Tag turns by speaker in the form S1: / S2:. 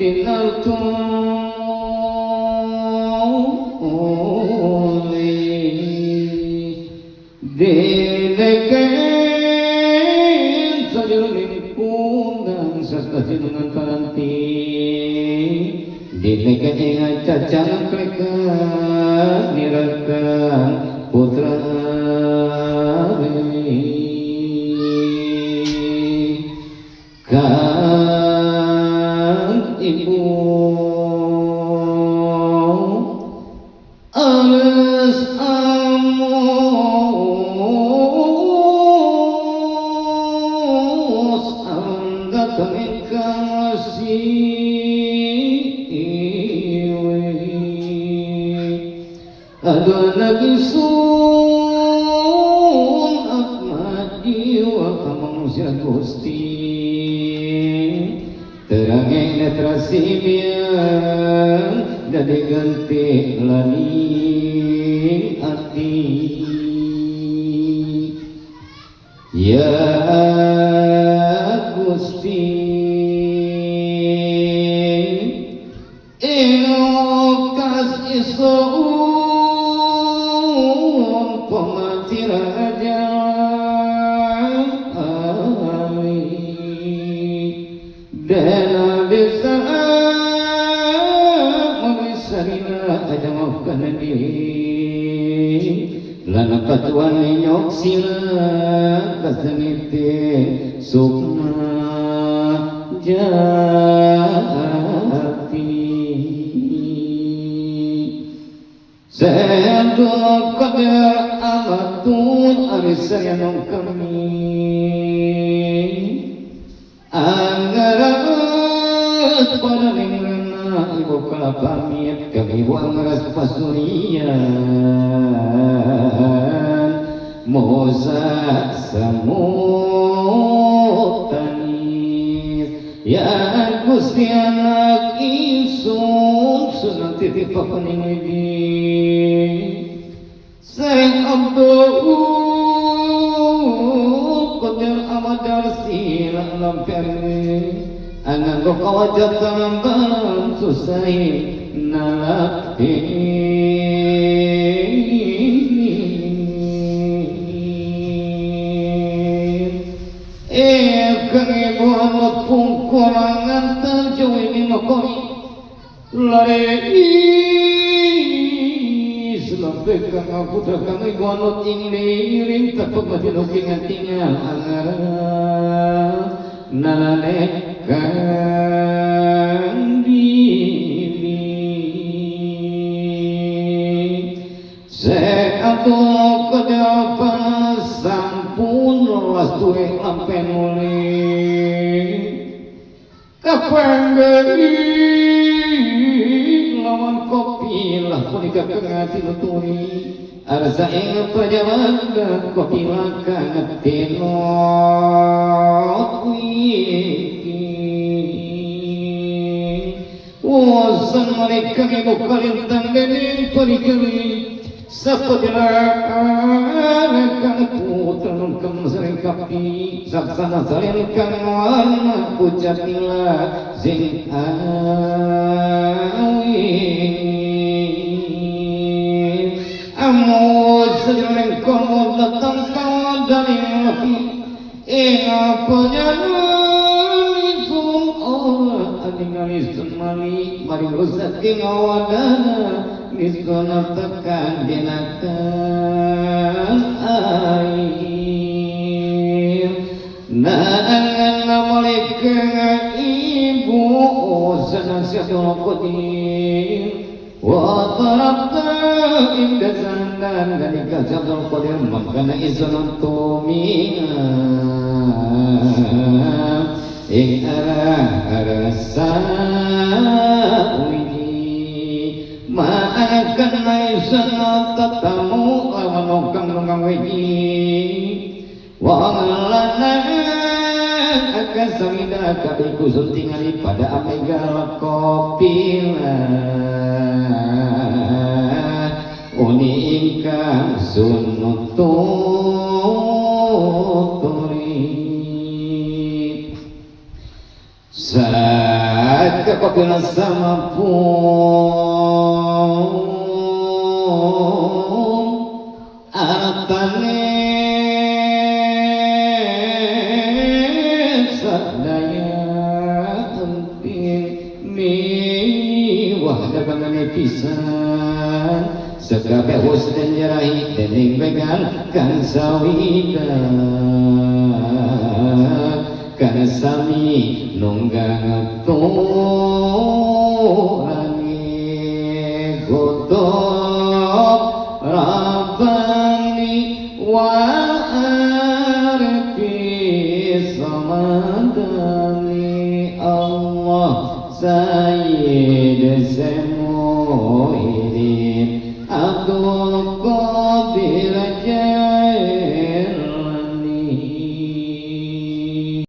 S1: Tinartuli Dileken sajroning kundang serta sinungan paranti Dileken ing cacang klekan nirakan putra Kang ibu ares amos anggat ingkang siwi aduh lagi sun atma jiwa manusia Gusti terangeng netra simiang dadi ganti laning ati ya Gusti ing kas iso pamati raja Dana bisa mengisarina aja maafkan diri lana katuan nyok sila kasengite sukma jati Sendul qadar amatun arisayanong kami Anggaras pada ningrena ibu kala pamit kami ibu anggaras pasurian Musa samutanis Ya Gusti anak isun sunan titip pakuning widi Seng Abdul Qadir Amadar sila lampirin Anganggo kawajat tambalan susahin nalapin Kang ibu amat pungkurangan terjauh makomi Lare Sampai kang putra kang ibu anut ing liring tepuk mati lukingan tinggal angara nalane kang diri Seatu kedapan sampun rolas duwe lampen uli Kapanggeri lawan kopi lah punika kengati nuturi arsa ing pajawan kopi maka ngetinot wiki wasan mereka ibu kalintang dening perikali sapatila kang putra kang sering kapi saksana salin kang warna pucatila sing awi Amud sejroning kono datang kawadane laki ing panjenengan sun ora ningali sun mali mari rusak ing awadana niskona tekan dinakan air Nangan malika ibu sanasiatul qadir Wa tarabta inda zandan dalika jabal qadir makana izun tumina ing arah arasa wiji ma'akan maisan tatamu lawan kang nungang wiji wa ngalana akan samida kabiku suntingali pada amegal kopila uni ingkang sunuturi Baraka qabila samapun artane sadaya empin miwah dapangane pisan sekabeh husden jarahi dening begal kang sawida kang sami nunggang turani gotob Rabbani wal arfi samadani Allah Sayyid Semuhidin Abdul